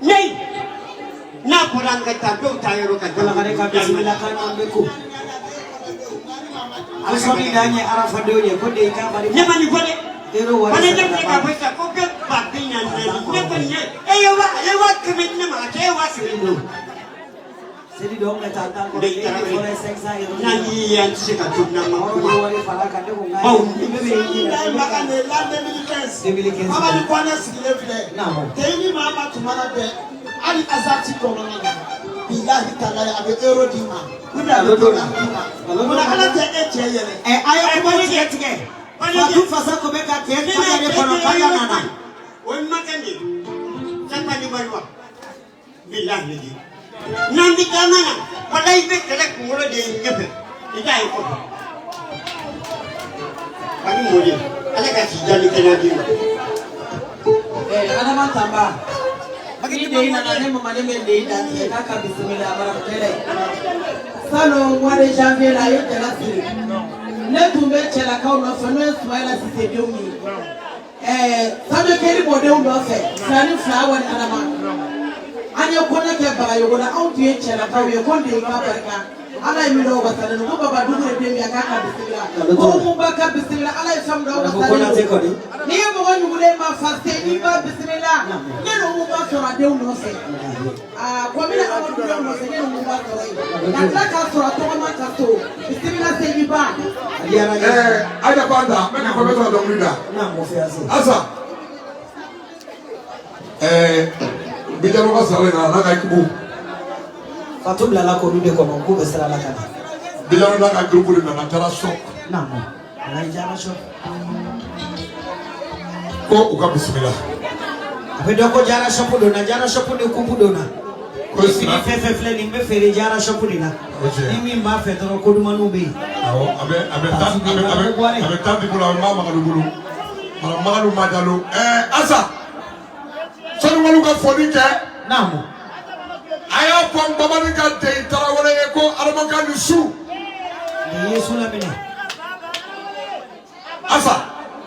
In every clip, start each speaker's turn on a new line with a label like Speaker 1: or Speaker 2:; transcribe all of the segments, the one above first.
Speaker 1: Ne n'a fɔra an ka taa dɔw ta yɔrɔ ka
Speaker 2: Wala ka bisimila kan an bɛ ko. Ko sɔnni d'an ye arafadenw ye ko de i ka bari.
Speaker 1: Ne ma nin fɔ dɛ.
Speaker 2: Ero wari
Speaker 1: Fana ne
Speaker 2: sara
Speaker 1: bɛ k'a fɔ sisan ko bɛɛ 40,000. Ne ko nin ye e ye wa a ye 100,000 di ne ma a tɛ e 100,000 di ne ma.
Speaker 2: Seli dɔw bɛ taa tan kɔrɔ.
Speaker 1: Ne
Speaker 2: E
Speaker 1: taara
Speaker 2: fɔlɔ ye 500 euros.
Speaker 1: N'an y'i ye an tɛ se ka to n'an ma
Speaker 2: Hɔrɔn
Speaker 1: kuma.
Speaker 2: ye wari fara kan ne ko n k'a
Speaker 1: Bawo
Speaker 2: ye. Ne bɛ i
Speaker 3: Bilahi Makan l'an 2015.
Speaker 2: 2015.
Speaker 3: Mamadu Kɔnɛ sigilen filɛ.
Speaker 2: Naamu.
Speaker 3: Teyi ni maa ma tuma na bɛn hali azati kɔnɔna na. Bilahi talahi a bɛ euro d'i ma. Ou bien a bɛ dollar d'i ma. Munna Ala tɛ e cɛ yɛlɛ.
Speaker 2: Ɛ a ye kuma tigɛ tigɛ. Fatu fasa ko bɛ ka kɛ kaka de kɔnɔ kaka nana.
Speaker 1: O ye makan de ye. Sapa ni wari wa. Bilahi di. N'an bɛ taama na walayi i bɛ kɛlɛ kunkolo de ye ɲɛfɛ i t'a ye kɔfɛ. Ani mɔden Ala ka si diya ni kɛnɛya d'i ma.
Speaker 2: Ɛ Adama Tanba. Ni den nana ne mama ne bɛ den da tigɛ k'a ka bisimila a bara kɛlɛ. Salon mois de janvier la a ye jala siri. Ne tun bɛ cɛlakaw nɔfɛ n'o ye Sumayila Sise denw ye. Ɛɛ Sadio Keri mɔdenw nɔfɛ fila ni fila wali Adama. An ye kɔɲɔ kɛ Bagayogo la anw tun ye cɛlakaw ye ko den ka barika. Ala ye min dɔw wasalen don ko baba dugu de den bɛ yan k'a ka bisimila. Ko Umu ba ka bisimila Ala ye fɛn min dɔw wasalen don. N'i ye mɔgɔ ɲugulen ma fa se n'i ba bisimila ne ni Umu ba sɔrɔ a denw nɔfɛ. Aa kɔmi Amadu denw nɔfɛ ne ni Umu ba sɔrɔ yen. Ka tila k'a sɔrɔ a tɔgɔma ka so bisimila se i ba.
Speaker 4: Ɛɛ Aja Fanta, n bɛ k'i fɔ n bɛ sɔrɔ ka dɔnkili da. Asa. Ɛɛ Bijalo ka sara in na a n'a ka équipe.
Speaker 2: Fatou bilala k'olu de kɔnɔ k'u bɛ sira la ka na.
Speaker 4: Bijalo n'a ka groupe de nana Jara Shop.
Speaker 2: Naamu. Alayi Jara Shop.
Speaker 4: Ko u ka bisimila.
Speaker 2: A bɛ dɔn ko Jara Shop donna Jara Shop ni kupu donna.
Speaker 4: Ko
Speaker 2: Ni
Speaker 4: sira.
Speaker 2: fini fɛn fɛn filɛ nin bɛ feere Jara Shop de la.
Speaker 4: O tiɲɛ.
Speaker 2: Ni min b'a fɛ dɔrɔn ko dumanniw bɛ yen.
Speaker 4: Awɔ, a bɛ tan di bolo, a bɛ maa Magadu bolo. Madame Magadu Majalo. Ɛɛ Asa. Sɔnni ka foli kɛ.
Speaker 2: Naamu.
Speaker 4: A y'a fɔ n babani ka den Tarawele ye ko Adama ni su.
Speaker 2: Nin ye su laminɛ.
Speaker 4: Asa.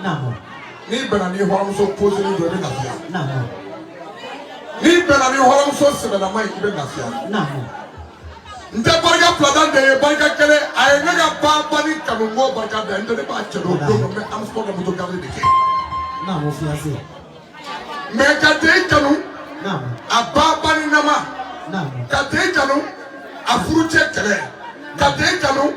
Speaker 2: Naamu.
Speaker 4: N'i bɛnna ni hɔrɔnmuso poselen dɔ ye, i bɛ lafiya.
Speaker 2: Naamu.
Speaker 4: N'i bɛnna ni hɔrɔnmuso sɛbɛlama ye, i bɛ lafiya.
Speaker 2: Naamu.
Speaker 4: N tɛ barika fila dan den ye, barika kelen a ye ne ka babani kanu n k'o barika da n tɛ ne b'a cɛ don don dɔ n bɛ amusɔ ka moto garde de kɛ.
Speaker 2: Naamu fiancé.
Speaker 4: Mais ka den kanu
Speaker 2: Naamu.
Speaker 4: a babani nama.
Speaker 2: Naamu.
Speaker 4: Ka den kanu a furucɛ kɛlɛ ka den kanu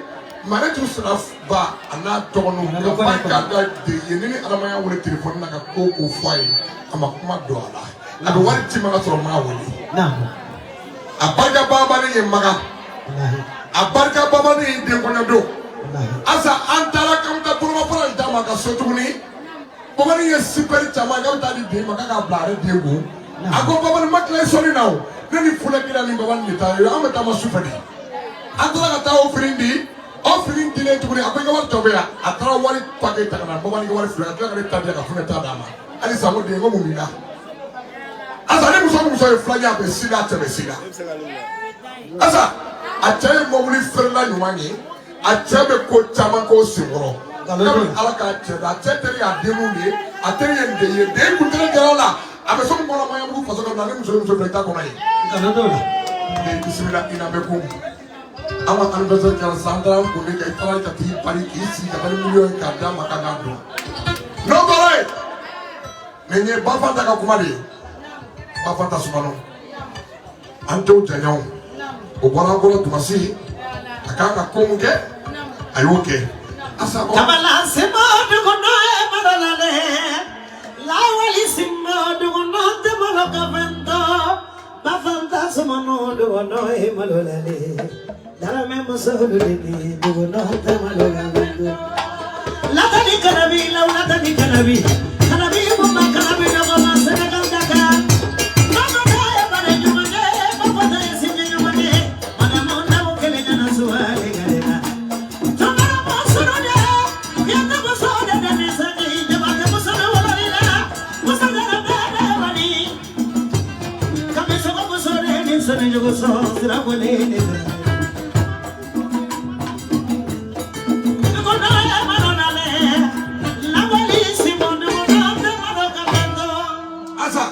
Speaker 4: Maritu sira ba a n'a dɔgɔninw ka barika da den ye ni Adama y'a wele telefɔni na ka ko ko fɔ a ye a ma kuma don a la a bɛ wari ci ma ka sɔrɔ n m'a wele.
Speaker 2: Naamu.
Speaker 4: A barika babani ye Maga.
Speaker 2: Walahi.
Speaker 4: A barika babani ye den kɔɲɔ don.
Speaker 2: Walahi.
Speaker 4: Asa an taara k'an bɛ taa bolomafara in d'a ma ka so tuguni. Babani ye sipɛri caman k'a bɛ taa di den ma k'a k'a bila a yɛrɛ den kun. A ko babani ma tila i sɔnni na o ne ni fulakɛ ni babani de taa ye an bɛ taa ma sufɛ de. An taara ka taa o fini di o fini dilen tuguni a ko i ka wari tɔ bɛ yan a taara wari pake ta ka na babani ka wari filɛ ka tila ka ne ta di yan ka funɛ ta d'a ma halisa n ko den ko mun b'i la. Asa ni muso muso ye filɛ a bɛ si la a cɛ bɛ si la. Asa a cɛ ye mɔbili feerela ɲuman ye a cɛ bɛ ko caman k'o senkɔrɔ. Kabini Ala k'a cɛ da a cɛ teri y'a denninw de ye a teri ye nin de ye den kun tɛ jara la a bɛ so min kɔnɔ Maɲanbugu faso kɔnɔ ni muso ye muso bila i t'a kɔnɔ ye.
Speaker 2: Nkalon t'o la.
Speaker 4: Den bisimila i na bɛ kun. An ka anniversaire kɛra sisan an taara an kun de kɛ i taara ka t'i pari k'i sigi ka taa ni miliyɔn ye k'a d'a ma k'a k'a dun. N'o bɔra yen nin ye Bafanta ka kuma de ye Bafanta Sumano an t'o janya o o bɔra an kɔrɔ Dumasi a kan ka ko mun kɛ a y'o kɛ. Asa ko
Speaker 2: Kabala sima dugu no e malolale. Lawali sima dugu no te malo kavento. Bafanta sumano dugu no e malolale. Darame musolu dini dugu no te malo kavento. Latani kanabi latani kanabi. Kanabi mama kanabi dogo ma Senegal Dakar. Mama tae bare nyumane papa tae sinye nyumane. Mana mona ukele nyana suwale galena. Tongara musoro de yanda musoro de nisani jabate musoro walila musoro de wali. Kame sogo musoro nisani jogo so sira wale nisani.
Speaker 4: Asa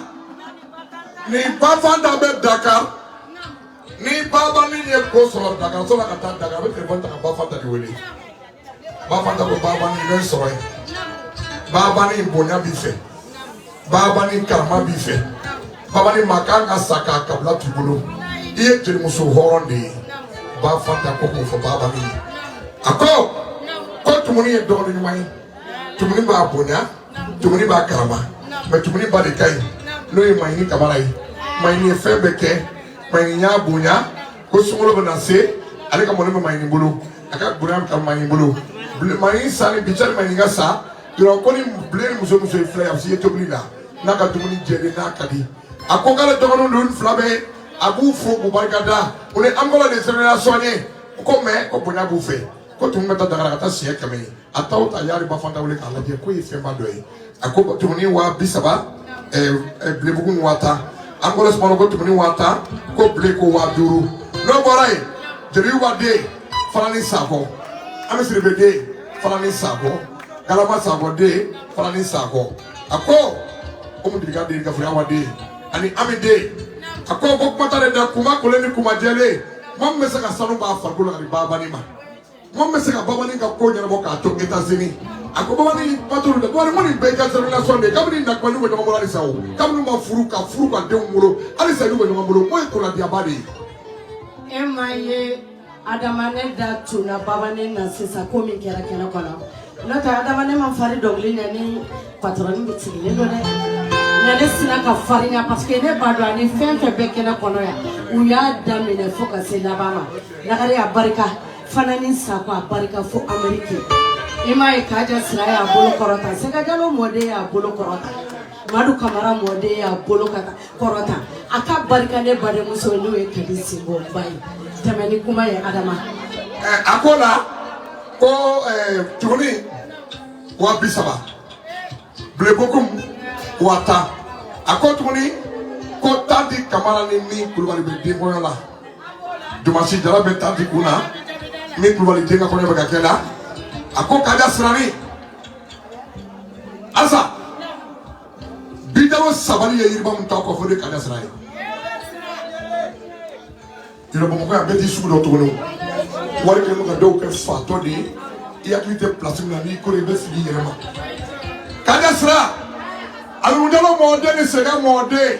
Speaker 4: Ni Bafanta bɛ Dakar, ni Babani ye ko sɔrɔ Dakar, sɔrɔ ka taa Dakar, a bɛ telefɔni ta ka Bafanta de wele. Bafanta ko Babani i bɛ n sɔrɔ yen. Babani bonya b'i fɛ. Babani karama b'i fɛ. Babani maa kan ka sa k'a kabila t'i bolo. I ye jelimuso hɔrɔn de ye. Bafanta ko k'o fɔ Babani ye. A ko ko tumuni ye dɔgɔnin ɲuman ye. Tumuni b'a bonya, tumuni b'a karama. Mais tumuni ba de ka ɲi. N'o ye Maɲini Kamara ye. Maɲini ye fɛn bɛɛ kɛ. Maɲini y'a bonya ko sunkalo bɛna se, ale ka mɔni bɛ Maɲini bolo, a ka bonya bɛ ka Maɲini bolo. Maɲini sa ni bi cɛ ni Maɲini ka sa yɔrɔ ko ni bilen ni muso muso ye filɛ, a bɛ se i ye tobili la n'a ka dumuni jɛlen n'a ka di. A ko k'ale dɔgɔninw dun fila bɛɛ a b'u fo k'u barika da, u ni Angola de sɛbɛnna sɔnni ko mɛ ko bonya b'u fɛ. Ko tun bɛ taa Dakar ka taa siɲɛ 100 ye, a t'aw ta y'ale Bafanta wele k'a lajɛ k'o ye fɛnba dɔ ye. A ko tumuni 30,000, bilenbugu 10,000. Angola sumaworo ko tumuni 10,000, ko bilen ko 5,000. N'o bɔra yen, Jeliba den Falani Sakɔ, Ami Siribe den Falani Sakɔ, Galama Sakɔ den Falani Sakɔ. A ko Umu Dirika den Gafuyawa den ani Ami den. A ko ko kuma t'ale da, kuma kolen ni kuma jɛlen, maa min bɛ se ka sanu b'a farikolo la ka di Babani ma, maa min bɛ se ka Babani ka ko ɲɛnabɔ k'a to États-Unis. A ko Babani batolu dɛ, Babani ko nin bɛɛ y'i ka relation de ye. Kabini na kuma n'u bɛ ɲɔgɔn bolo halisa o, kabini u ma furu ka furu ka denw wolo halisa n'u bɛ ɲɔgɔn bolo, k'o ye kunnadiyaba de ye.
Speaker 5: E ma ye Adama, ne da tunna Babani na sisan ko min kɛra kɛnɛ kɔnɔ. N'o tɛ Adama, ne ma fari dɔnkili ɲɛ ni patɔrɔni bɛ sigilen don dɛ, nka ne sina ka farinya parce que ne b'a dɔn ani fɛn fɛn bɛ kɛnɛ kɔnɔ yan, u y'a daminɛ fo ka se laban ma. Lagare a barika fana ni Sakɔ a barika fo Ameriki. I m'a ye Kaja Sira y'a bolo kɔrɔta, Sɛgɛjalo mɔden y'a bolo kɔrɔta, Madu Kamara mɔden y'a bolo kɔrɔta. A ka barika ne badenmuso n'o ye Kadi Sinbonba ye. Tɛmɛ ni kuma ye Adama.
Speaker 4: A ko la ko tuguni 30,000, bilenbokum 10,000. A ko tuguni ko tanti Kamara ni min Kulubali bɛ den kɔɲɔ la Dumasi Jara bɛ tanti kun na, min Kulubali den ka kɔɲɔ bɛ ka kɛ la. A ko Kaja Sirani asa bidalo sabali ye yiriba min ta kɔfɛ, o de ye Kaja Sira ye. Yɔrɔ Bamakɔ yan bɛɛ t'i sugu dɔn tuguni, wari kɛlen bɛ ka dɔw kɛ fatɔ de ye. I hakili tɛ place min na, n'i kɔrɔ i bɛ fili i yɛrɛ ma. Kaja Sira Alimujalo mɔden ni Sega mɔden,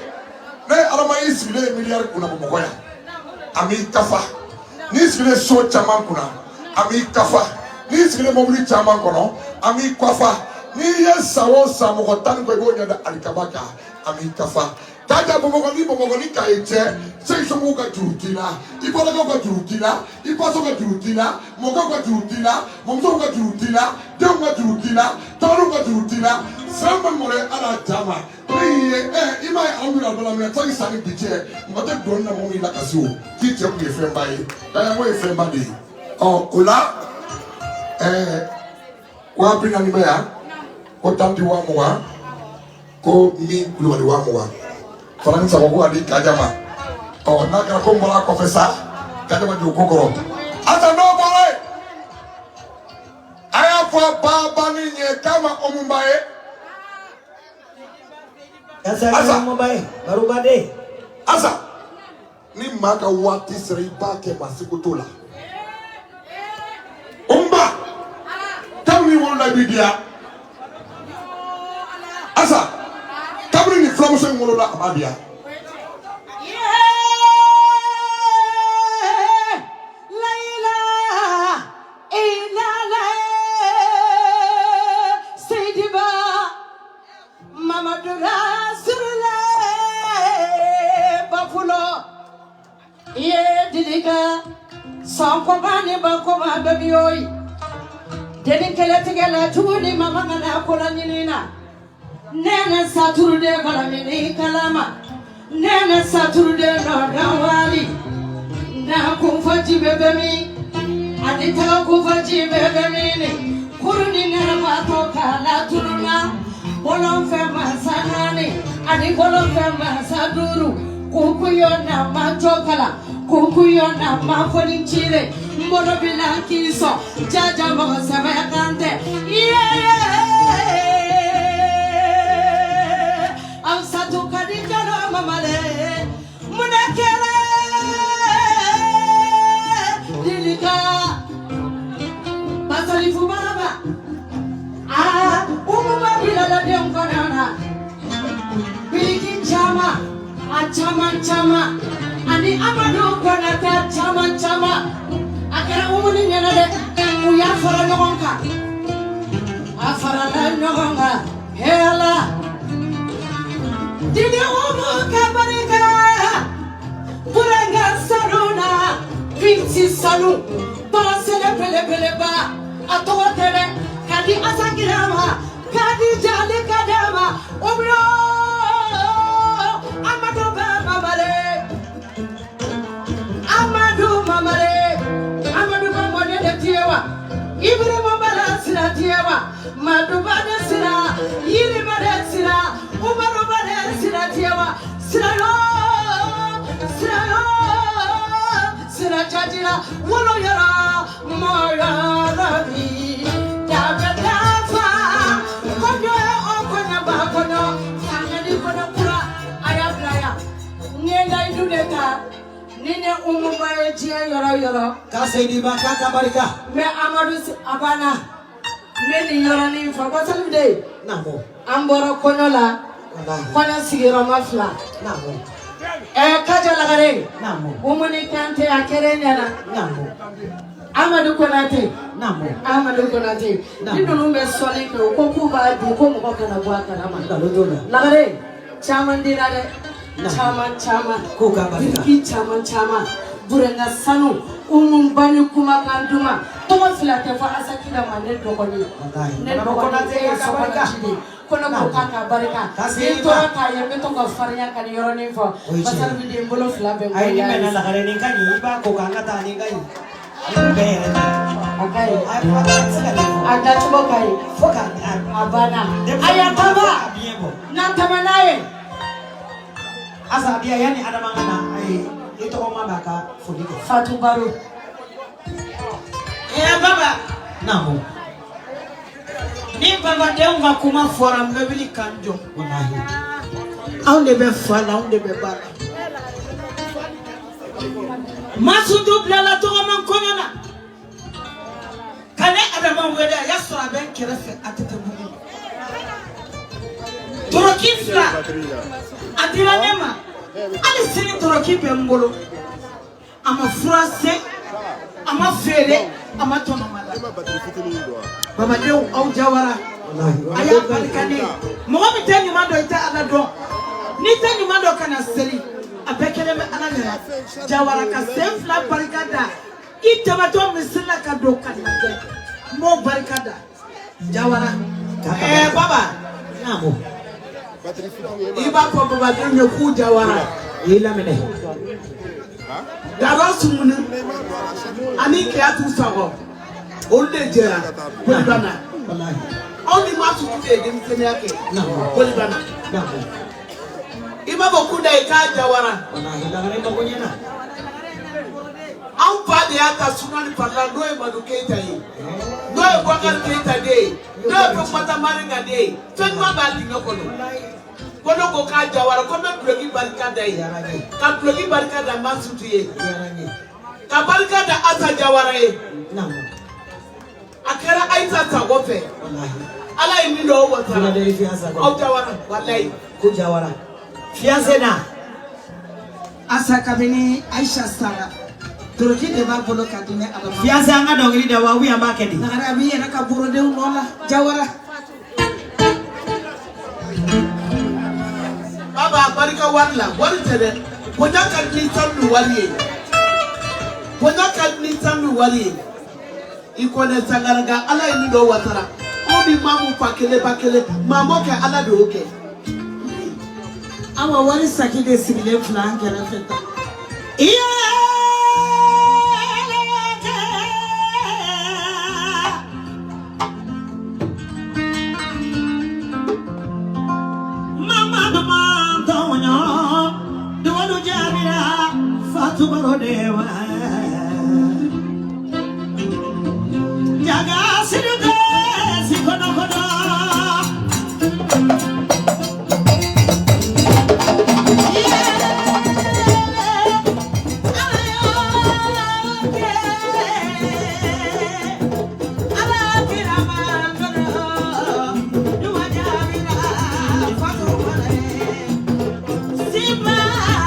Speaker 4: ne ye Adama y'i sigilen ye miliyari kunna Bamakɔ yan, a m'i kafa. N'i sigilen so caman kunna, a m'i kafa. N'i sigilen mobili caman kɔnɔ, a m'i kafa. N'i ye san o san mɔgɔ tan ni kɔ i b'o ɲɛ da alikaba kan, a m'i kafa. Kaja Bamakɔ ni Bamakɔ ni Kayi cɛ, segi somɔgɔw ka juru t'i la, i balakaw ka juru t'i la, i baso ka juru t'i la, mɔkɛw ka juru t'i la, mɔmusow ka juru t'i la, denw ka juru t'i la, tɔgɔninw ka juru t'i la. Sira min bɛ mɔrɔ ala ja ma ne y'i ye ɛ i m'a ye alhamdulilayi bala minɛ saki san ni bi cɛ, mɔgɔ tɛ dɔɔnin na mɔgɔ min lakasi o k'i cɛ kun ye fɛnba ye. Kaja ko ye fɛnba de ye. Ɔ o la 40,000 bɛ yan, ko tanti 20,000, ko min Kulubali 20,000, Falani Sakɔ ko ka di Kaja ma. Ɔ n'a kɛra ko n bɔra a kɔfɛ sa, Kaja ma jɔ ko kɔrɔ. Asa n'o bɔra yen, a y'a fɔ Babani ye k'a ma Omunba ye.
Speaker 2: Asa Omunba ye Baroba den.
Speaker 4: Asa ni maa ka waati sera i b'a kɛ maa seko t'o la. Omunba kabini wolola i b'i diya. Asa kabini nin filamuso in wolola a b'a diya.
Speaker 5: Sɔnkɔba ni bakɔba bɛɛ bi yoyi denni kɛlɛtigɛ la tuguni mama kana ko la ɲini na nɛnɛ saturuden balamini kalama nɛnɛ saturuden nɔ wali na kunfɔ ji bɛ bɛ min ani taga kunfɔ ji bɛ bɛ min kuru ni nɛrɛbatɔ k'a la tununa bolonfɛ masa naani ani bolonfɛ masa duuru kukuyo na ma jɔkala kukuyo na ma fɔni cire n bolo bila k'i sɔn jaja mɔgɔ sɛbɛ kan tɛ ye awsatu ka di jalo mamale. A caman caman ani Amadu Konate caman caman a kɛra Umuni ɲɛna dɛ u y'a fara ɲɔgɔn kan a farala ɲɔgɔn kan he Ala dili Umu ka barika Buranka sanu na binti sanu balasɛnɛ belebeleba a tɔgɔ tɛ dɛ ka di Asakira ma ka di Jali ka d'a ma o bɛ Amadu bɛ Mamale Amadu Mamale Amadu bɛ mɔden de tiye wa Ibrahima bala sira tiye wa Maduba de sira Yirima de sira Umaru ba de sira tiye wa sira yo sira yo sira jajira wolo yɔrɔ mɔyɔrɔ bi dabe dafa kɔɲɔ o kɔɲɔ ba kɔɲɔ sangani kɔɲɔ kura a y'a bila yan n ye layidu de ta ni ne Umuba ye diɲɛ yɔrɔ o yɔrɔ
Speaker 2: K'a Seyidiba k'a ka barika.
Speaker 5: N bɛ Amadu a banna n bɛ nin yɔrɔnin fɔ Basalifu de
Speaker 2: Naamu.
Speaker 5: An bɔra kɔɲɔ la
Speaker 2: Walahi.
Speaker 5: kɔɲɔ sigiyɔrɔma fila
Speaker 2: Naamu.
Speaker 5: Kaja Lagare
Speaker 2: Naamu.
Speaker 5: Umuni Kante a kɛra e ɲɛna
Speaker 2: Naamu.
Speaker 5: Amadu Konate
Speaker 2: Naamu.
Speaker 5: Amadu Konate
Speaker 2: Naamu.
Speaker 5: Ni ninnu bɛ sɔnni kɛ u ko k'u b'a dun ko mɔgɔ kana bɔ a kalama
Speaker 2: Nkalon t'o la.
Speaker 5: Lagare caman dira dɛ
Speaker 2: Naamu.
Speaker 5: caman caman
Speaker 2: K'u ka barika.
Speaker 5: Biriki caman caman Buranka sanu Umuba ni kumakan duman tɔgɔ fila tɛ fɔ Asakira ma ne dɔgɔnin
Speaker 2: Walahi.
Speaker 5: ne
Speaker 2: Madame
Speaker 5: dɔgɔnin
Speaker 2: Konate
Speaker 5: e ye
Speaker 2: k'a ka barika.
Speaker 5: sokɔnɔ ciden ko ne ko
Speaker 2: Naamu.
Speaker 5: k'a ka barika
Speaker 2: K'a
Speaker 5: ni
Speaker 2: Seyidiba.
Speaker 5: tora k'a ye n bɛ to ka farinya ka nin yɔrɔnin fɔ
Speaker 2: O ye tiɲɛ ye.
Speaker 5: Basalifu den bolo fila bɛ n
Speaker 2: Ayi
Speaker 5: kɔ
Speaker 2: ni bɛnna
Speaker 5: ya
Speaker 2: Lagare nin ka ɲi i b'a ko k'an ka taa nin ka ɲi. Nin bɛɛ yɛrɛ tɛ.
Speaker 5: A ka ɲi
Speaker 2: A a tɛ se ka nin fɔ.
Speaker 5: A dacogo ka ɲi
Speaker 2: Fo ka a
Speaker 5: a banna
Speaker 2: denmisɛnnin
Speaker 5: a y'a
Speaker 2: fo
Speaker 5: taba
Speaker 2: k'a biɲɛ bɔ.
Speaker 5: n'an tɛmɛ n'a ye
Speaker 2: Asa biya yanni Adama ka na ayi i tɔgɔma b'a ka foli kɛ.
Speaker 5: Fatou Baro
Speaker 6: Baba
Speaker 2: Naamu.
Speaker 6: Ni babadenw ka kuma fɔra n bɛ wuli ka n jɔ.
Speaker 2: Walahi.
Speaker 6: Anw de bɛ fa la, anw de bɛ ba la. Masuntu bilala tɔgɔma kɔɲɔ na. Ka ne Adama wele a y'a sɔrɔ a bɛ n kɛrɛfɛ a tɛ bugu. Toroki fila a dira ne ma hali sini toroki bɛ n bolo. A ma fura se, a ma feere, a ma tɔnɔma la. Babadenw aw jawara.
Speaker 2: Walahi.
Speaker 6: A y'a barika ne ye. Mɔgɔ min tɛ ɲuman dɔn i tɛ Ala dɔn. N'i tɛ ɲuman dɔn ka na seli a bɛɛ kɛlen bɛ Ala ɲɛna. Jawara ka sen fila barika da i tɛmɛtɔ misiri la ka don ka lajɛ n b'o barika da Jawara.
Speaker 2: K'a ka barika.
Speaker 6: Baba
Speaker 2: Naamu.
Speaker 6: I b'a fɔ babadenw ye k'u jawara.
Speaker 2: I y'i laminɛ.
Speaker 6: Daba Sumuni ani Keyatu Sakɔ olu de jɛra Kolibana.
Speaker 2: Walahi.
Speaker 6: Anw ni Masutu de ye denmisɛnninya kɛ
Speaker 2: Naamu.
Speaker 6: Kolibana.
Speaker 2: Naamu.
Speaker 6: I b'a fɔ Kunda ye k'a jawara.
Speaker 2: Walahi Lagare mago ɲɛna.
Speaker 6: Anw fa de y'a ta sunali farila n'o ye Madu Keyita ye n'o ye Bɔkari Keyita den ye n'o ye Fɛnkumata Marinka den ye fɛn ɲuman b'a dingɛ kɔnɔ. Ko ne ko k'a jawara ko n bɛ duloki barika da ye
Speaker 2: Diyara n ye.
Speaker 6: ka duloki barika da Masutu ye
Speaker 2: Diyara n ye.
Speaker 6: ka barika da Asa Jawara ye.
Speaker 2: Naamu.
Speaker 6: A kɛra Ayisa Sakɔ fɛ.
Speaker 2: Walahi.
Speaker 6: Ala ye min dɔn o wasara.
Speaker 2: Philadelphia Sakɔ.
Speaker 6: Aw jawara walayi.
Speaker 2: Ko Jawara. Fiancé na.
Speaker 3: Asa kabini Aisha sara toroki de b'a bolo ka di ne Adama ma.
Speaker 2: Fiancé an ka dɔnkili da wa ou bien an b'a kɛ di.
Speaker 3: Lagare a b'i yɛrɛ ka borodenw nɔ la Jawara.
Speaker 6: Baba a barika wari la wari tɛ dɛ bonya ka di ni sanu ni wari ye bonya ka di ni sanu ni wari ye i kɔnɛ sangara nka Ala ye min dɔn o wasara anw ni maamu fa kelen ba kelen maa m'o kɛ Ala de y'o kɛ.
Speaker 3: Awa wari saki de sigilen filɛ an kɛrɛfɛ tan.
Speaker 2: Jaga sirude sikono kono. Simba.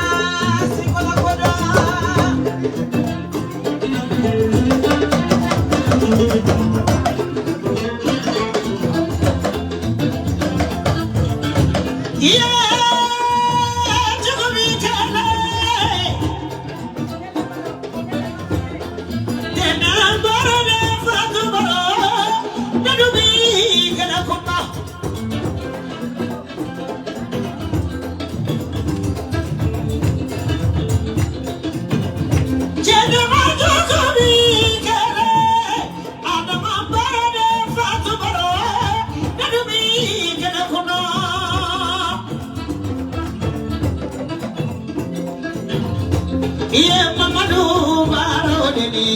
Speaker 2: Iye Mamadu Baro deni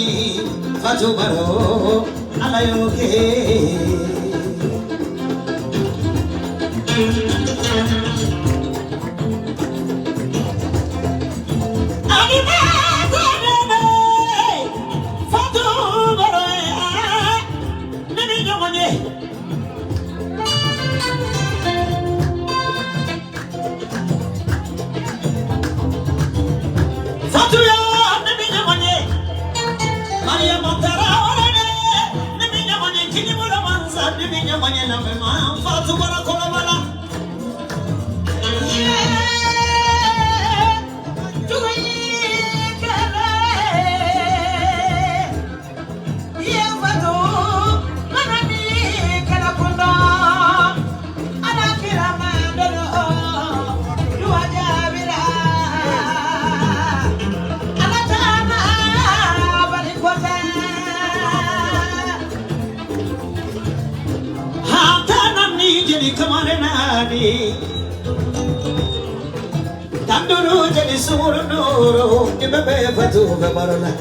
Speaker 2: Fatou Baro Ala y'o kɛ. Fatou Baro ne ni ɲɔgɔn ye. Fatou yo ne ni ɲɔgɔn ye. Mariama Tarawele ne ni ɲɔgɔn ye. Kinibolo mansa ne ni ɲɔgɔn ye. Lamɛnma Fatou Baro kɔrɔbala. Tanduru jeli suru nuru ni bebe Fatou be barola.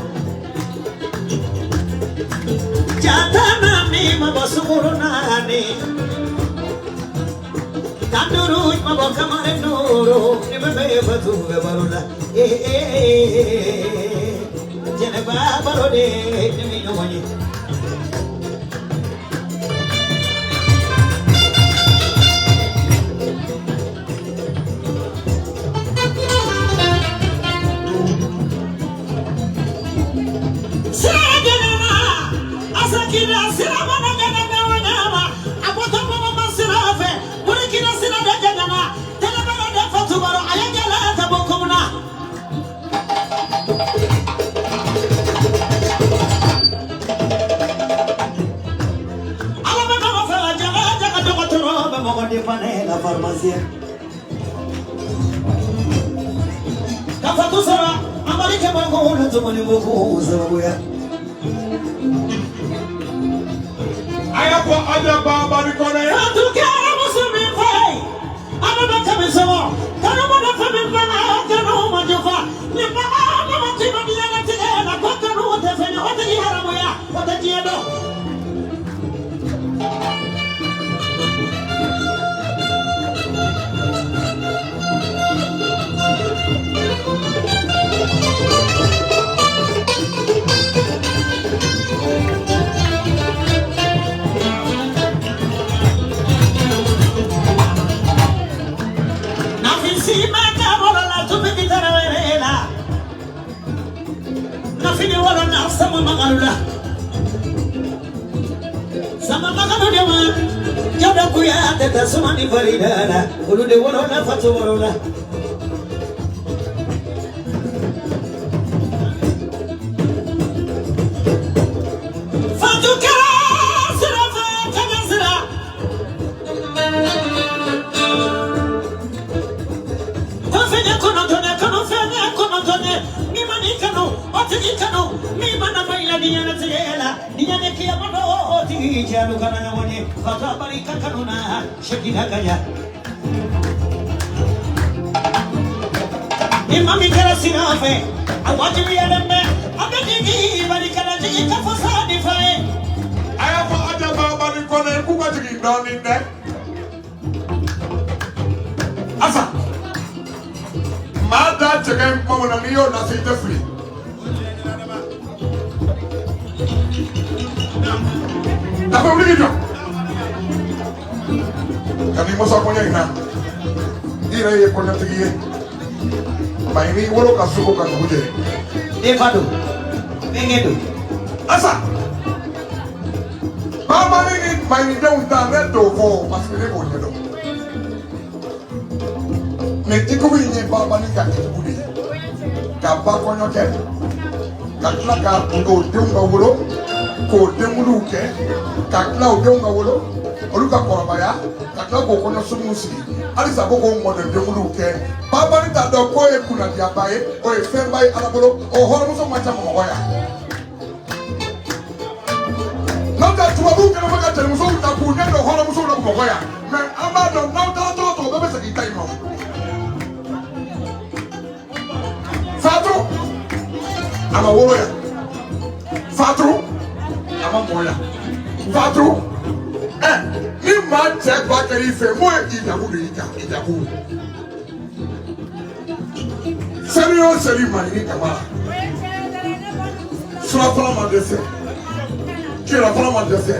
Speaker 2: Jata nani mabo suru nani. Tanduru mabo kamare nuru ni bebe Fatou be barola. Eh eh jene ba barode ni mi nyonyi.
Speaker 4: Aya ko aja baba ni kone.
Speaker 2: Fatou kɛra muso min fɛ, ala bɛ kɛmɛ sɔrɔ, kanu mana fɛn min fana, kanu ma jɔ fa. Ni baga ma ti ma diɲɛlatigɛ la, ko kanu tɛ fɛn ye, o tigi haramuya, o tɛ diɲɛ dɔn. Sama magalula, sama magalu dewa, jada kuya teta suma ni farida la, ulu de wolo la Fatou wolo la. Fatou kɛra sira fɛ kaɲa sira. Kɔfɛ kɔnɔntɔn kanu fɛn kɔnɔntɔn min ma ni kanu o tigi kanu min mana ma i la diɲɛlatigɛ la diɲɛ kiyama dɔ o tigi jalo kana ɲɔgɔn ye Fatou barika kanu na Shekina Kaɲa. Ni maa min kɛra sira fɛ a wajibiyalen bɛ a bɛ jigin barika la jigin ka fɔ sa ni fa ye.
Speaker 4: Aya ko aja baba ni kone k'u ka jigin dɔɔnin dɛ. Asa maa da cɛkɛ in kuma min na n'i y'o lase i tɛ fili. Dafa wuli k'i jɔ. Ka n'i masa kɔɲɔ in na i yɛrɛ ye kɔɲɔtigi ye. Maa i wolo ka so ko ka dugu jɛ.
Speaker 2: Ne fa don, bɛnkɛ don.
Speaker 4: Asa babani ni maɲidenw ta ne t'o fɔ parce que ne b'o ɲɛdɔn. Mais ikomi in ye babani ka kɛcogo de ye ka ba kɔɲɔ kɛ ka tila ka o denw ka wolo k'o denwuluw kɛ ka tila o denw ka wolo olu ka kɔrɔbaya ka tila k'o kɔɲɔsoninw sigi halisa ko k'o mɔden denwuluw kɛ babani t'a dɔn k'o ye kunnadiyaba ye o ye fɛnba ye Ala bolo o hɔrɔnmuso man ca Bamakɔ yan. N'o tɛ tubabuw kɛlen bɛ ka cɛnimusow ta k'u ɲɛ don hɔrɔnmusow la Bamakɔ yan mais an b'a dɔn n'aw taara tɔgɔ tɔgɔ bɛɛ bɛ segin i ta in ma. Fatou A ma wolo yan. Fatu a ma mɔ yan. Fatu ɛ ni maa cɛ ba kɛra i fɛ mun ye ijabu de y'i kan ijabu. Seli o seli Mayini Kamara. Surafana ma dɛsɛ. Tilelafana ma dɛsɛ.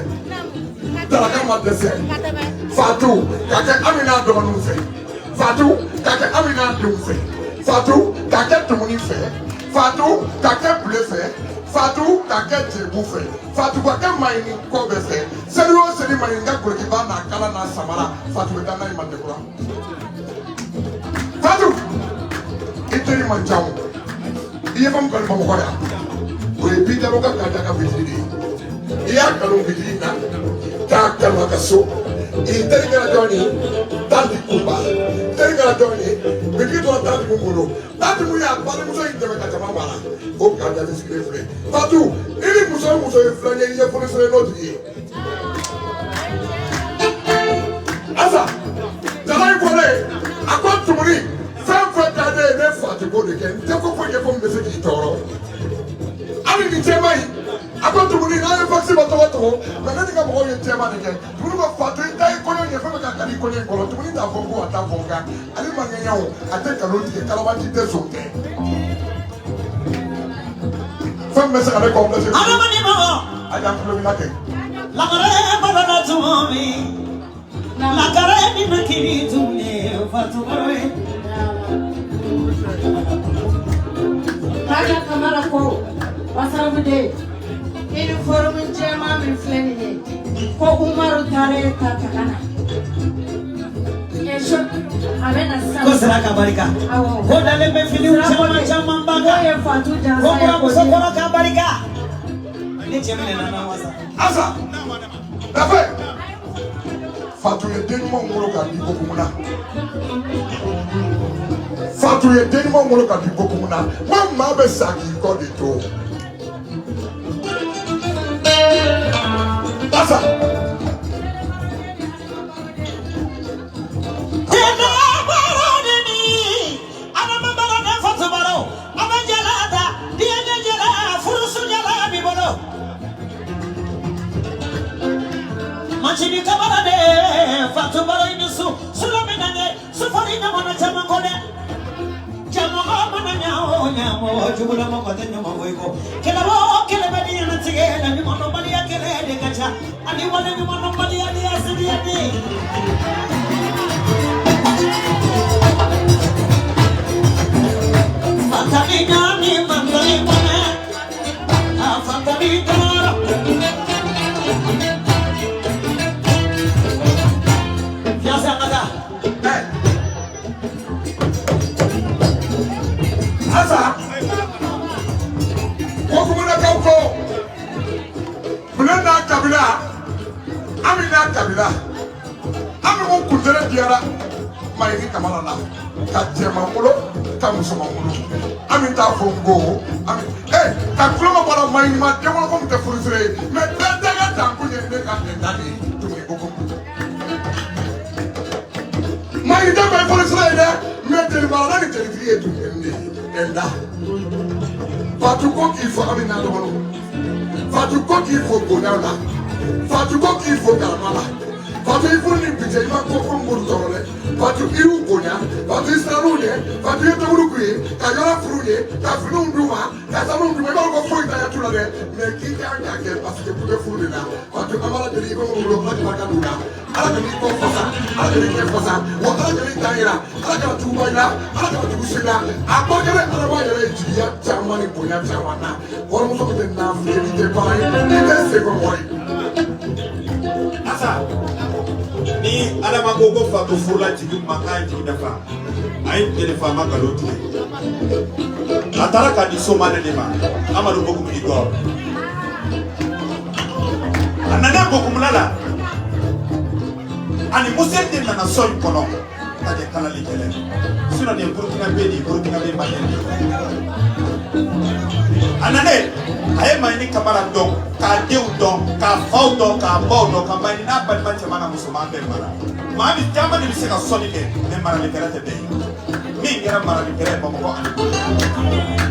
Speaker 4: Daraka ma dɛsɛ. Fatu ka kɛ Ami n'a dɔgɔninw fɛ. Fatu ka kɛ Ami n'a denw fɛ. Fatu ka kɛ Tumuni fɛ. Fatu ka kɛ Bule fɛ. Fatu ka kɛ Jebu fɛ. Fatu ka kɛ Mayini kɔ bɛɛ fɛ. Seli o seli Mayini ka golokiba n'a kala n'a samara Fatu bɛ taa n'a ye Mandekura. Fatu i teri man ca o. I ye fɛn min kanu Bamakɔ yan o ye bi dabɔ ka k'a da ka fitiri de ye. I y'a kanu fitiri na k'a kanu a ka so. I teri kɛra jɔn ye? Tanti Kunba. Teri kɛra jɔn ye? Bitigi tora tanti mun bolo. Tanti mun y'a balimuso in dɛmɛ ka jama mara. O k'a da sigilen filɛ. Fatu i ni muso o muso ye filan ye i ye fonisere n'o tigi ye. Asa jala in fɔlen a ko Tumuni fɛn fɛn ka di ne ye ne fa tɛ k'o de kɛ n tɛ ko foyi kɛ ko min bɛ se k'i tɔɔrɔ. Hali nin cɛman in a ko Tumuni n'a ye fakisi bɔ tɔgɔ tɔgɔ mɛ ne ni ka mɔgɔw ye cɛman de kɛ. Tumuni ko Fatu i ta ye kɔɲɔ ye fɛn bɛ ka di kɔɲɔ in kɔnɔ. Tumuni t'a fɔ ko a t'a fɔ nka ale ma ŋɛɲɛ o a tɛ nkalon tigɛ kalabanci tɛ zon tɛ. Fɛn min bɛ se ka ne kɔnpilɛsi.
Speaker 6: Adamaden mɔgɔ.
Speaker 4: A y'an tulo b'i la kɛ.
Speaker 6: Lagare balola tuma min. Lagare ni ma kiri tun ye Fatu Baro ye.
Speaker 5: Kaja Kamara ko Wasarafude uniforme jɛman min filɛ nin ye ko Umaru taara ta ta ka na. A bɛ na sisan.
Speaker 6: Ko sira ka barika.
Speaker 5: Awɔ.
Speaker 6: Ko dalen bɛ finiw caman caman ba
Speaker 5: N'o
Speaker 6: kan.
Speaker 5: ye Fatu Jansa
Speaker 6: Ko
Speaker 5: ye
Speaker 6: buramuso
Speaker 5: k'o di.
Speaker 6: kɔrɔ ka barika. Ni cɛ minɛ na wasa.
Speaker 4: Asa Dafe Fatu ye den ɲumanw wolo k'a di Bokumu na. Fatu ye den ɲumanw wolo k'a di Bokumu na. N ko maa bɛ sa k'i kɔ de to. Asa.
Speaker 6: Tɛnɛ baro de ni Adama baro de Fatu baro. A bɛ jala ta diɲɛ jala furusu jala b'i bolo. Machini kabara de Fatu baro i ni su sula min na ne sufari ɲɔgɔnna caman ko dɛ. Jamɔgɔ mana ɲa o ɲa mɔgɔ jugula mɔgɔ tɛ ɲuman fɔ i kɔ. Kɛlɛ o kɛlɛ bɛ diɲɛlatigɛ la ɲumandɔnbaliya kɛlɛ de ka ca ani wale ɲumandɔnbaliya ni asidiya de. Fatani ɲani mantani mɔnɛ a fatani tɔɔrɔ. Fiyanse an ka taa.
Speaker 4: Asa Kokumunakaw ko Bule n'a kabila Ami n'a kabila Ami ko kuntere diyara Mayini Kamara la ka cɛman bolo ka musoman bolo Ami t'a fɔ n ko Ami ka tulonkɛ bɔra Mayini ma denwolo ko min tɛ furusire ye mɛ bɛɛ tɛ ka dankun ye ne ka nɛnda de ye Tumuni Bokumu. Mayini tɛ bɛɛ ye furusire ye dɛ mɛ jelimarala ni jelitigi ye Tumuni de ye nɛnda. Fatu ko k'i fo Ami n'a dɔgɔninw. Fatu ko k'i fo bonya la. Fatu ko k'i fo karama la. Fatu i furu ni bi cɛ i ma ko furu m'olu tɔɔrɔ dɛ. Fatu i y'u bonya. Fatu i siran'u ɲɛ. Fatu i ye tobili k'u ye. Ka yɔrɔ furu ye. Ka finiw d'u ma. Ka sanuw d'u ma. I b'a dɔn ko foyi tanya t'u la dɛ. Mɛ k'i kan k'a kɛ parce que k'u bɛ furu de la. Fatu an b'Ala deli i ko minnu bolo Ala ka barika d'u la. Ala ka n'i kɔ fasa. Ala ka n'i ɲɛ fasa. Wa Ala ka n'i dan yira. Ala kana juguba i la. Ala kana jugu si la. A barika bɛ Adama yɛrɛ ye jigiya caman ni bonya caman na. Warimuso min tɛ nafolo ye, n'i tɛ baara ye, n'i tɛ seko mɔgɔ ye.
Speaker 7: Asa ni Adama ko ko Fatu furula jigi ma k'a ye jigi dafa a ye jeli faama nkalon tigɛ a taara k'a di somale de ma Amadu Bokumu Igor a nana Bokumula la ani Museli de nana so in kɔnɔ ka kɛ kalalikɛla ye sinon nin ye Burukina bɛ de ye Burukina bɛ Maliyɛn de ye a nanen a ye Mayini Kamara dɔn k'a denw dɔn k'a faw dɔn k'a baw dɔn ka Mayini n'a balima cɛman n'a musoman bɛɛ mara maa min caman de bɛ se ka sɔnni kɛ mɛ maralikɛla tɛ bɛɛ ye. Min kɛra maralikɛla ye Bamakɔ ani Burukina.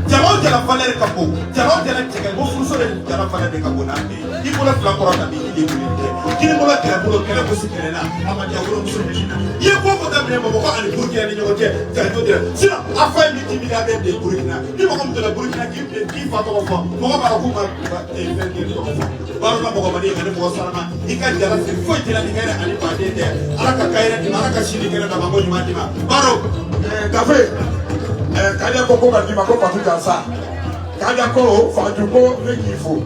Speaker 7: Jala o jala valeur ka bon, jala o jala cɛ ka ɲi, ko furuso de jala valeur de ka bon n'a bɛɛ ye. I bolo fila kɔrɔ ka bin, i de wuli tɛ. Kini bolo kɛlɛ bolo, kɛlɛ gosi kɛlɛ la, a ma diya wolomuso de na. I ye ko o ko daminɛ Bamakɔ ani Burukina ni ɲɔgɔn cɛ, janto tɛ. Sinon, a fa ye multimilliardaire de ye Burukina. Ni mɔgɔ min donna Burukina k'i bilen k'i fa tɔgɔ fɔ, mɔgɔ b'a dɔn k'u ma fɛn k'i tɔgɔ fɔ. Barola mɔgɔmani ani mɔgɔ sarama, i ka jala siri foyi t'i la ni hɛrɛ ani baden tɛ. Ala ka kayɛrɛ d'i ma, Ala ka sini kɛnɛ d'a ma, ko ɲuman d'i ma. Baro.
Speaker 4: Gafe Kaja ko ko ka d'i ma ko Fatu Jansa. Kaja ko Fatu ko ne k'i fo.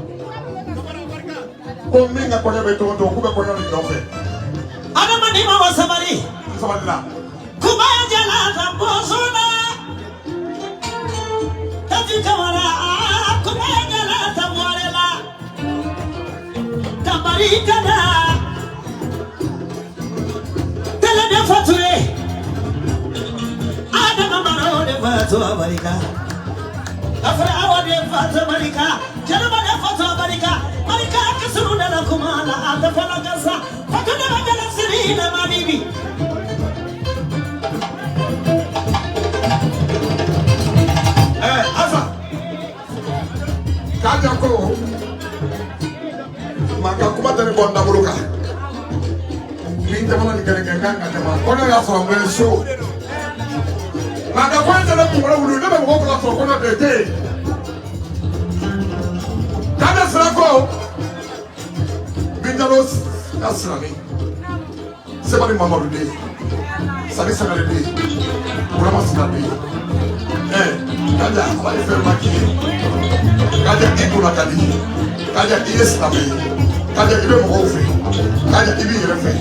Speaker 4: Ko min ka kɔɲɔ bɛ togo togo k'u bɛ kɔɲɔ min nɔfɛ.
Speaker 5: Adamaden ma wa sabali.
Speaker 4: Sabali la.
Speaker 5: Kuma jala ka bɔ so la. Tati Kamara kuma jala ta bɔrɛ la. Tabari kada. Tele de Fature. Adama Maro de Fatu Abarika. Afra awa de Fatu Abarika. Jalaba de Fatu Abarika. Barika kasuru de la kuma la adafa la gaza. Fatu de la siri la mabibi.
Speaker 4: Asa. Kaja ko maka kuma tɛ ne bɔ n dabolo kan. Ni jamana ni kɛlɛ kɛ kan ka tɛmɛ kɔɲɔ y'a sɔrɔ n bɛ so. Maka kɔɲɔ tɛ ne kunkolo wuli ne bɛ mɔgɔw fana sɔrɔ kɔɲɔ de tɛ yen. Kaja sira ko Bintalo ka sirani Sebali Mamadu den Sani Sangare den Burama Sina den. Kaja ala ye fɛn ma k'i ye. Kaja i donna ka di. Kaja i ye silamɛ ye. Kaja i bɛ mɔgɔw fɛ. Kaja i b'i yɛrɛ fɛ.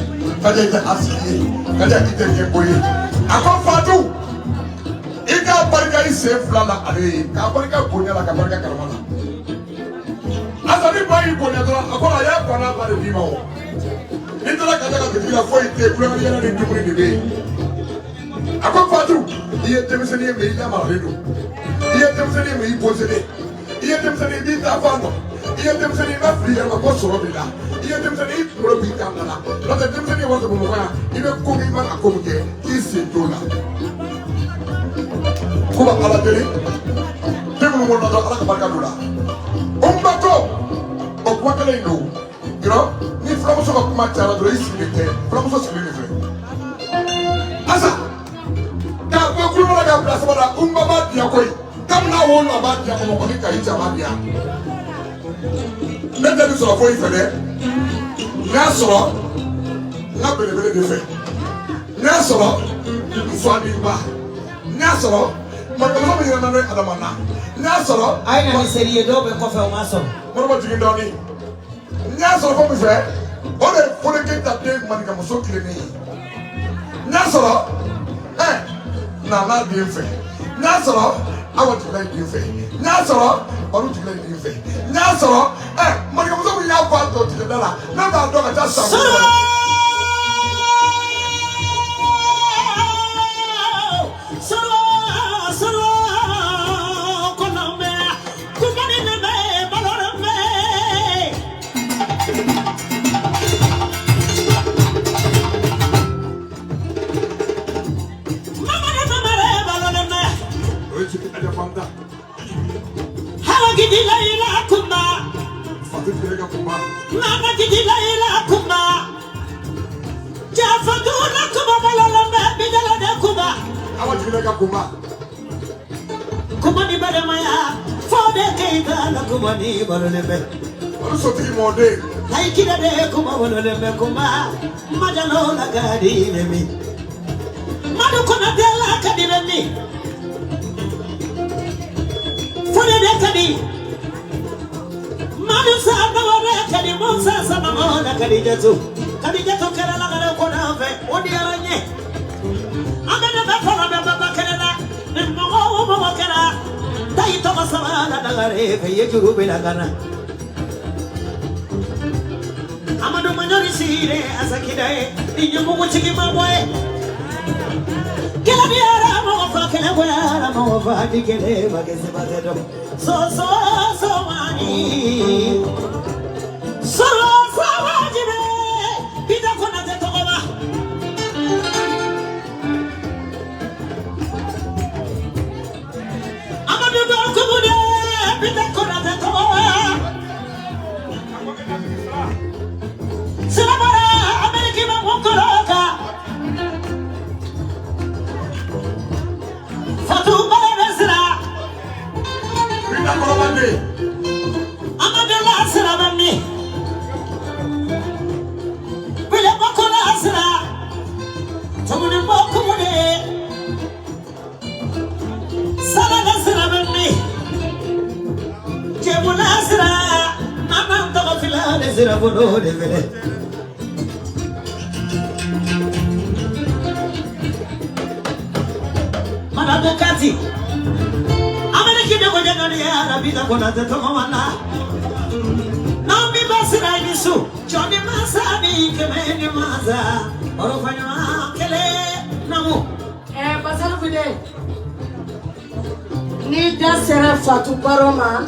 Speaker 4: Kaja i tɛ asili ye. Kaja i tɛ ɲɛko ye. A ko Fatu i k'a barika i sen fila la ale ye k'a barika bonya la ka barika karama la. Asa ni ba y'i bonya dɔrɔn a kɔrɔ a y'a ban n'a ba de d'i ma o. N'i taara Kaja ka bitigi la foyi tɛ yen kulonkɛ yɛlɛ ni dumuni de bɛ yen. A ko Fatu i ye denmisɛnnin ye mais i lamaralen don. I ye denmisɛnnin ye mais i poselen. I ye denmisɛnnin ye i b'i ta fan dɔn. I ye denmisɛnnin ye i ma fili i yɛrɛ ma ko sɔrɔ b'i la. I ye denmisɛnnin ye i kunkolo b'i kan da la. N'o tɛ denmisɛnnin ye wari sɔrɔ Bamakɔ yan i bɛ ko min i man ka ko min kɛ k'i sen t'o la. Ko ka Ala deli den minnu wolola dɔrɔn Ala ka barika don u la. O ba ko o kuma kelen in don. Yɔrɔ ni fulamuso ka kuma cayara dɔrɔn i sigilen tɛ fulamuso sigilen de filɛ. Asa k'a bɔ kulubali la k'a bila saba la Unba b'a diya koyi. Kabini a wolo a b'a diya Bamakɔ ni Kayi cɛ a b'a diya. Ne tɛ nin sɔrɔ foyi fɛ dɛ. N y'a sɔrɔ n ka belebele de fɛ. N y'a sɔrɔ n fa ni n ba. N y'a sɔrɔ mɔgɔmuso min yɛrɛ na ne Adama na. N y'a sɔrɔ.
Speaker 2: A ye na ni seri ye dɔw bɛ kɔfɛ o ma sɔrɔ.
Speaker 4: Moribo jigin dɔɔnin. N y'a sɔrɔ ko min fɛ o de ye Fodeke ta den maninkamuso tilennen ye. N y'a sɔrɔ Nana den fɛ. N y'a sɔrɔ Awa jigila den fɛ. N y'a sɔrɔ Baro jigila den fɛ. N y'a sɔrɔ maninkamuso min y'a bɔ a tɔ tigɛda la ne b'a dɔn ka taa san.
Speaker 5: Kuma ni balimaya fo de keyita la kuma ni balolen bɛ.
Speaker 4: Olu sotigi mɔden.
Speaker 5: Ayi kida de kuma balolen bɛ kuma majalo la ka di bɛ min. Madu Konate la ka di bɛ min. Fode de ka di. Madu Sanogo de ka di Musa Sanogo la Kadijatu. Kadijatu kɛra lagare ko n'a fɛ o diyara n ye. An bɛ ne bɛ fɔlɔ bɛ baba kɛnɛ la ni mɔgɔ o mɔgɔ kɛra tayi tɔgɔ saba la dagare fɛ ye juru bɛ la ka na. Amadu Maɲɔri Sire Asakida ye ni ɲɛmɔgɔtigi ma bɔ ye. Kɛlɛ bi yɛrɛ mɔgɔ fa kɛlɛ goyara mɔgɔ fa di kɛlɛ ma kɛ seba tɛ dɔn. So so so mani so so wajibi Bida Konate tɔgɔ ma.
Speaker 2: sira bolo de fɛnɛ. Madamu Kati Ameriki de ko jɛgɛni ye Arabita Konate tɔgɔ ma na. N'an bɛ sira i ni su jɔnni masa ni kɛmɛ ni masa ɔrɔfa ɲuman kelen namu.
Speaker 5: Basali Fide, n'i da sera Fatou Baro ma,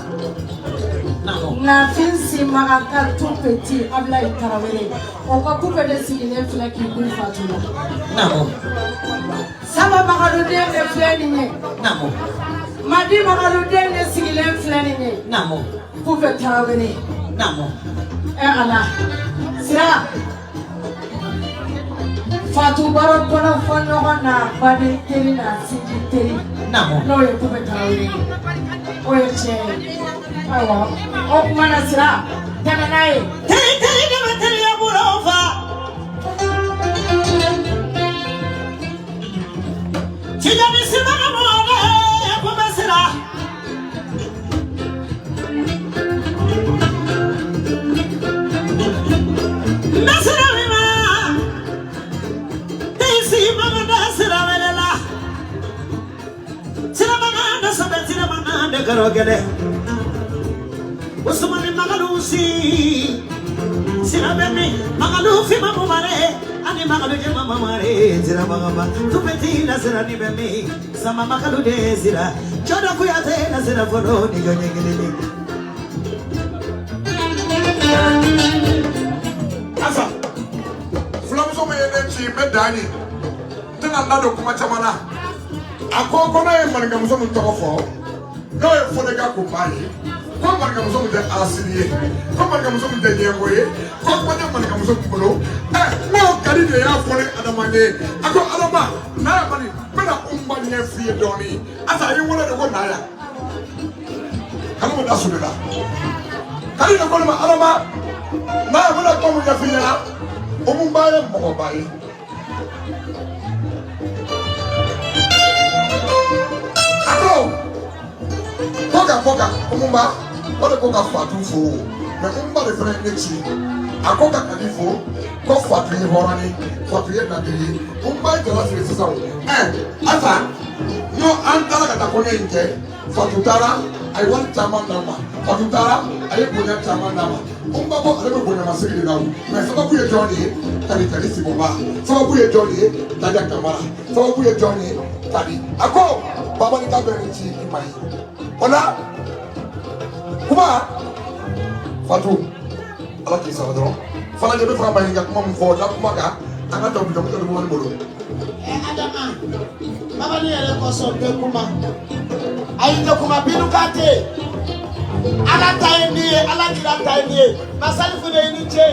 Speaker 5: Nafin Simaga ka tout petit Ablaye Tarawele, o ka kupe de sigilen filɛ k'i kun Fatou la. Saba Magadou den de filɛ nin ye. Madi Magadou den de sigilen filɛ nin ye. Kupe Tarawele. Ala sira Fatou Baro kɔnɔ fɔ ɲɔgɔn na baden teri na sinji teri. N'o ye Kupe Tarawele ye. O ye tiɲɛ ye. Ayiwa o kuma na sira tɛmɛ n'a ye.
Speaker 2: Teri teri de bɛ teriya bolo fa. Tijani Simaga mɔgɔ Kupe sira. Nasira mima. Tesi mama nasira welela. Sira mama nasaba sira mama de karogele. Usmani Magalusi. Sira bemi Magalufi mamu mare. Ani Magalu jema mare. Sira mama tupeti nasira ni bemi. Sama Magalu de sira. Chodo kuyate nasira folo ni jonyegelele.
Speaker 4: Asa fulamuso min ye ne ci n bɛ dan ye n tɛna n da don kuma caman na a ko ko ne ye maninkamuso min tɔgɔ fɔ n'o ye Fodeka Koba ye ko maninkamuso min tɛ Alasiri ye ko maninkamuso min tɛ ɲɛngo ye ko kuma tɛ maninkamuso min bolo ɛ n ko Kadi de y'a fɔ ne Adama ye a ko Adama n'a ye mani n bɛna Umba ɲɛ f'i ye dɔɔnin Asa a ye n wele de ko na yan kanu bɛ da su de la Kadi de ko ne ma Adama n'a ye bɛna kuma min ɲɛf'i ɲɛna Umba ye mɔgɔba ye. A ko ko ka fɔ ka Umba o de ko ka Fatou fo mɛ Umba de fana ye ne ci a ko ka Kadi fo ko Fatou ye hɔrɔn ye Fatou ye ladiri ye Umba ye jala siri sisan o Asa n'o an taara ka taa kɔɲɔ in kɛ Fatou taara a ye wari caman d'a ma Fatou taara a ye bonya caman d'a ma Umba ko ale bɛ bonyamasigi de la o mɛ sababu ye jɔn de ye Kadi Kadi Siboba sababu ye jɔn de ye Taja Kamara sababu ye jɔn ye Kadi a ko baba ni ka bɛ ne ci i ma ye o la kuma Fatou ala k'i sara dɔrɔn Falajɛ bɛ fɛ ka maɲininka kuma min fɔ da kuma kan an ka tɔ bi jamu tɛ bolo.
Speaker 3: Adama baba ni yɛrɛ kɔsɔn bɛ kuma ayi tɛ kuma binu ka tɛ ala ta ye nin ye ala kira ta ye nin ye Basali Fide i ni ce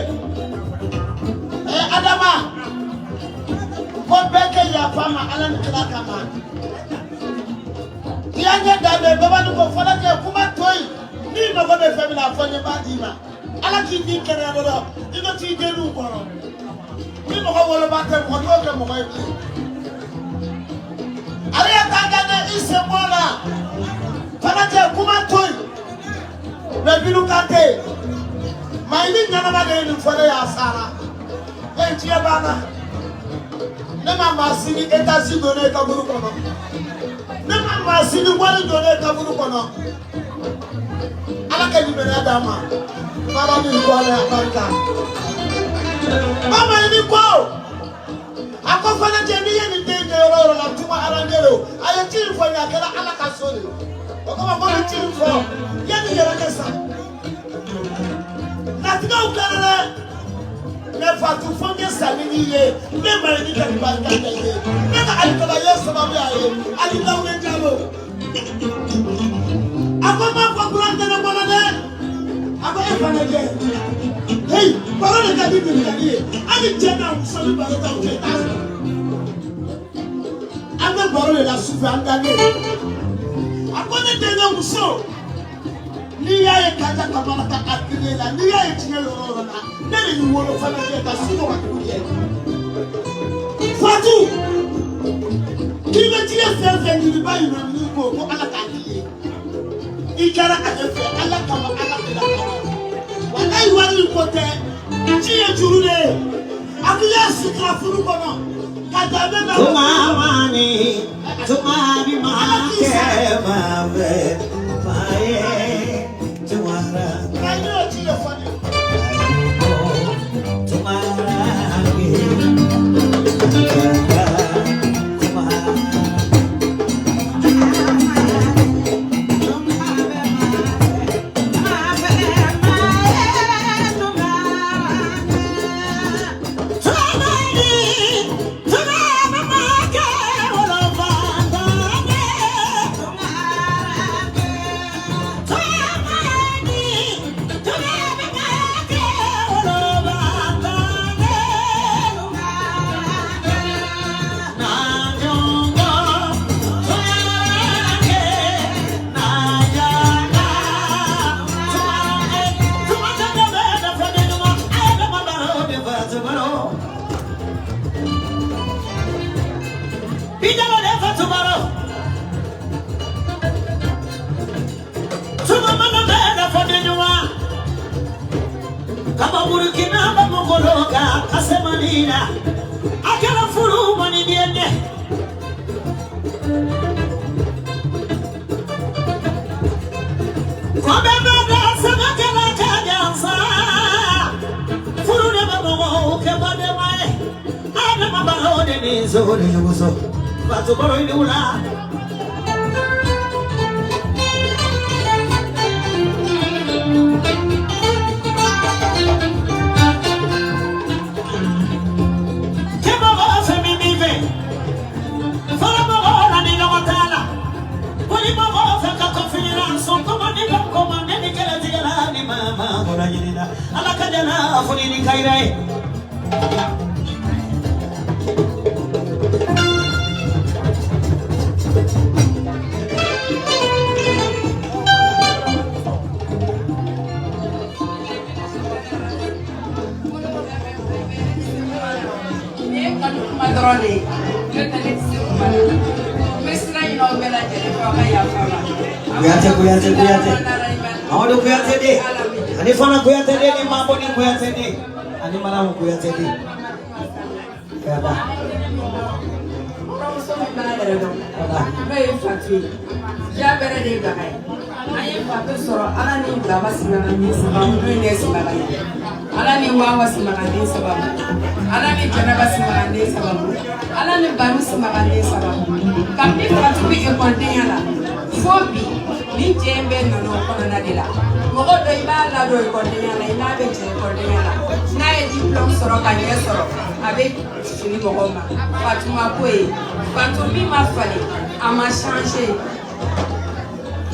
Speaker 3: Adama ko bɛɛ kɛ yafa ma ala ni kira kama tiɲɛ danbe baba ni ko Falajɛ kuma to yen n'i mago bɛ fɛn min na a fɔ n ye n b'a d'i ma ala k'i ni kɛnɛya dɔrɔn i ka t'i denninw kɔrɔ ni mɔgɔ woloba tɛ mɔgɔ t'o kɛ mɔgɔ ye bilen ale ye k'a da i sen bɔ la Falajɛ kuma to yen mɛ binu kan tɛ yen maa i ni ɲɛnama de ye nin fɔ ne y'a sara diɲɛ banna ne ma maa si ni etasi don ne kaburu kɔnɔ ne ma maa si ni wari don ne kaburu kɔnɔ ala ka limaniya d'a ma baba ni ko ala y'a barika baba i ni ko a ko Falajɛ n'i ye nin den kɛ yɔrɔ o yɔrɔ la tuma aranje don a ye ci in fɔ n ye a kɛra ala ka so de ye o kama ko nin ci in fɔ yanni yɛrɛ kɛ sa latigɛw kɛra dɛ mɛ Fatou fo n kɛ sa ni i ye ne ma ye ni ka nin barika kɛ ye ne ka alikaba ye sababu y'a ye Ali Lawude Jalo a ko n b'a fɔ kuran tɛ ne kɔnɔ dɛ a ko e Falajɛ heyi baro de ka di ɲininkali ye hali cɛ n'a muso ni baro t'aw cɛ t'a sɔrɔ an bɛ baro de la sufɛ an dalen a ko ne denkɛ muso n'i y'a ye Kaja Kamara ka atelier la n'i y'a ye diɲɛ yɔrɔ o yɔrɔ la ne de y'i wolo Falajɛ ka su ko ka dugu jɛ Fatou k'i bɛ diɲɛ fɛn fɛn ɲini ba yira ni ko ko ala k'a k'i ye i kɛra ale fɛ ala kama ala kira kama walayi wari in ko tɛ. Ci ye juru de ye. A k'i y'a sutura furu kɔnɔ. Ka danbe bɛ.
Speaker 2: Tumamani, tumami make mabe, maye, tumara.
Speaker 3: Nka ne y'o ci de fɔ ne ye.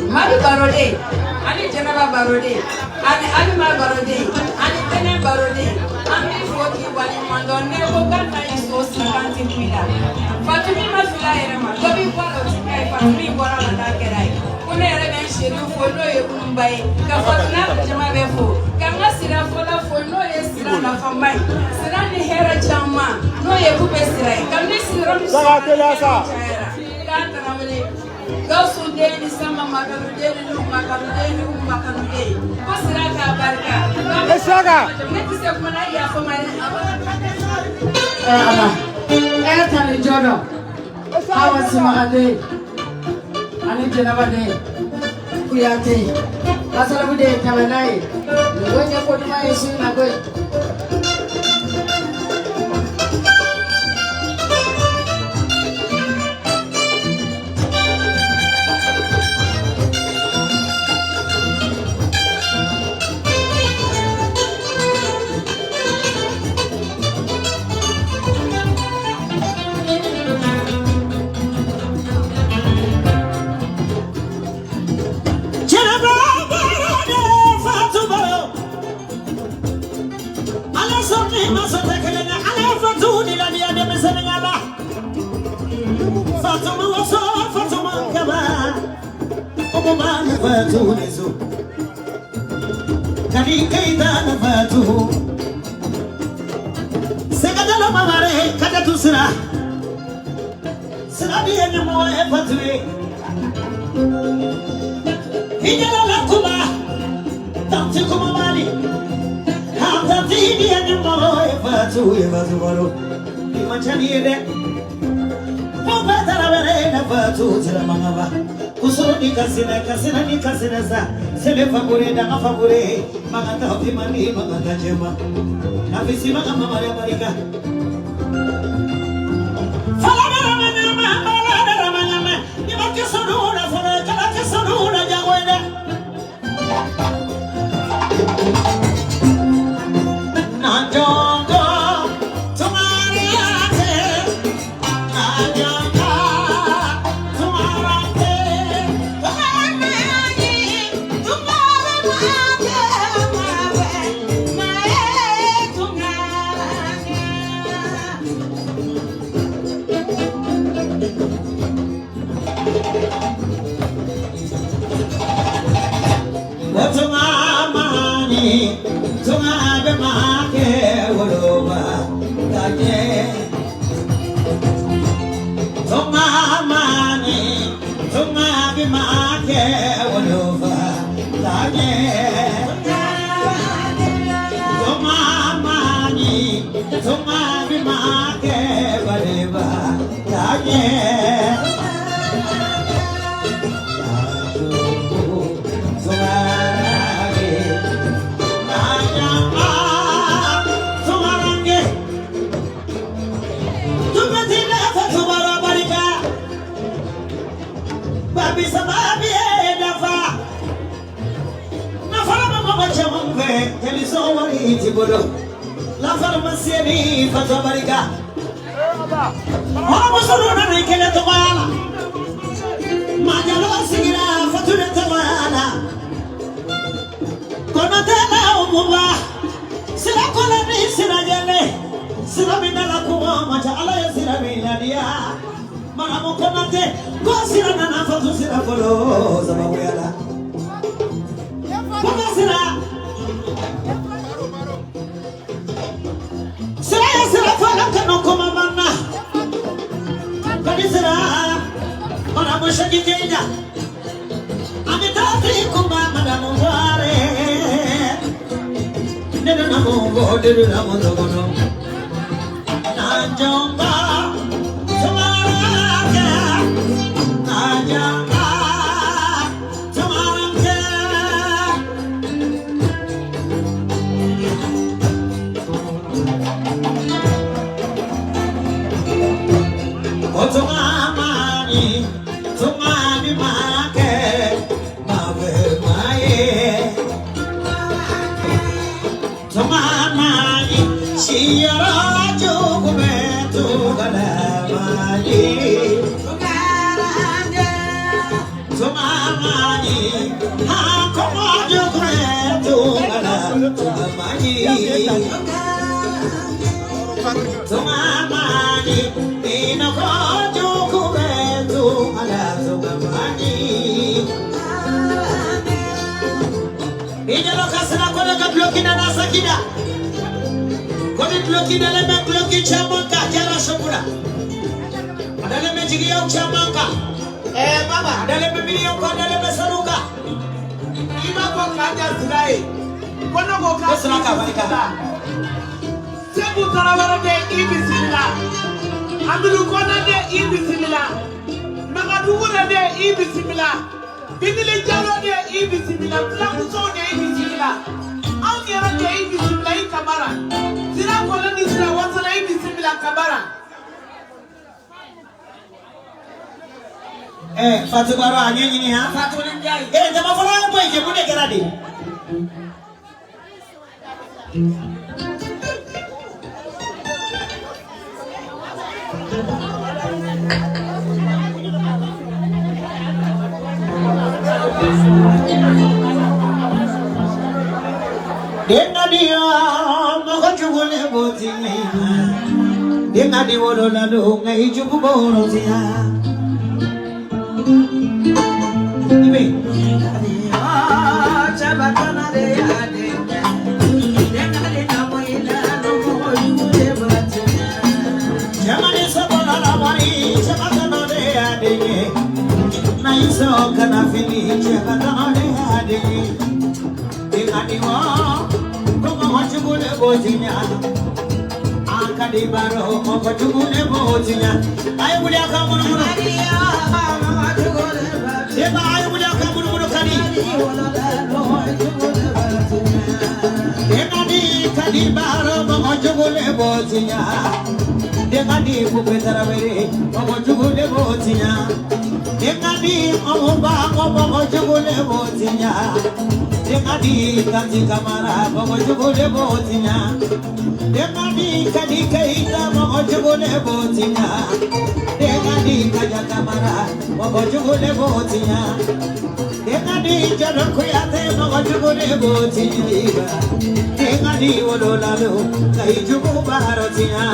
Speaker 5: Madu Barode, ani Jɛnɛba Barode, ani Alima Barode, ani Tɛnɛ Barode, an b'i fo k'i waleɲuman dɔn ne ko k'a ka ɲi so 50 kun la. Fatumi ma fili a yɛrɛ ma, dɔ b'i bɔ a la o ti k'a ye, Fatumi bɔra a la n'a kɛra ye. Ko ne yɛrɛ bɛ n seri fo n'o ye Kunba ye, ka Fatuna jama bɛɛ fo, ka n ka sira fɔlɔ fo n'o ye sira nafama ye, sira ni hɛrɛ caman n'o ye Kube sira ye. Kabini sira min sɔrɔ cayara, k'a tarawele. Gawusu den ni Sama Makalu den ni Nuhu Makalu den ni Umu Makalu den ko sira k'a barika. Ne tɛ se kuma na yafa ma dɛ.
Speaker 6: Ala e ta ni jɔdɔ Awa Simaga den ani Jɛnɛba den Kuyate Kasalabu den tɛmɛ n'a ye nin ko ɲɛ ko ɲuman ye su in na koyi.
Speaker 2: Ni ya nyuma e fatu baro. Ni machani de. Papa tarawere na fatu tiramangaba. Kusuru ni kasina kasina ni kasina sa. Sele favore da favore. Magata hopimani magata jema. Nafisi magama maria marika. La pharmacie ni Fatabarika. mɔgɔ jugu le b'o tiɲɛ. An ka di baro mɔgɔ jugu le b'o tiɲɛ. A ye wuli a ka munumunu. Denba a ye wuli a ka munumunu ka di. Dengadi kadi baro mɔgɔ jugu le b'o tiɲɛ. Dengadi Bube Tarawele mɔgɔ jugu le b'o tiɲɛ. Dengadi Omuba mɔgɔ jugu le b'o tiɲɛ. Dengadi Kanti Kamara mɔgɔ jugu le b'o tiɲɛ. Dengadi Kadi Keita mɔgɔ jugu le b'o tiɲɛ. Dengadi Kaja Kamara mɔgɔ jugu le b'o tiɲɛ. Dengadi Jalo Kuyate mɔgɔ jugu le b'o tiɲɛ. Dengadi Wololalo kayi jugu baaro tiɲɛ.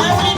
Speaker 3: Ay,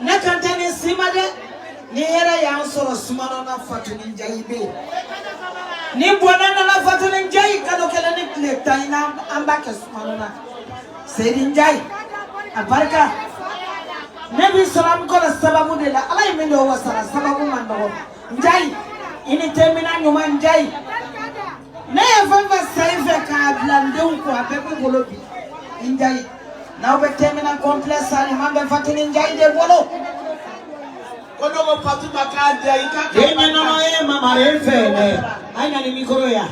Speaker 6: Ne kan tɛ nin si ma dɛ. Ni hɛrɛ y'an sɔrɔ sumano na, Fatuni Njayi bɛ yen. Ni bɔnɛ nana Fatuni Njayi, kalo 1 ni tile 10 in na, an b'a kɛ sumano na. Seyidi Njayi, a barika. Ne bi sɔrɔ an kɔrɔ sababu de la. Ala ye min don wasara, sababu man nɔgɔ. Njayi, i ni tɛmina ɲuman Njayi. Ne ye fɛn fɛn san i fɛ k'a bila n denw kun, a bɛɛ b'u bolo bi. Njayi, n'aw bɛ tɛmina complet san, ɲuman bɛ Fatuni Njayi de bolo.
Speaker 3: Ko ne ko Fatima k'a diya i ka.
Speaker 2: E ɲɛnama ye mamare fɛ dɛ, a ye na ni micro ye yan.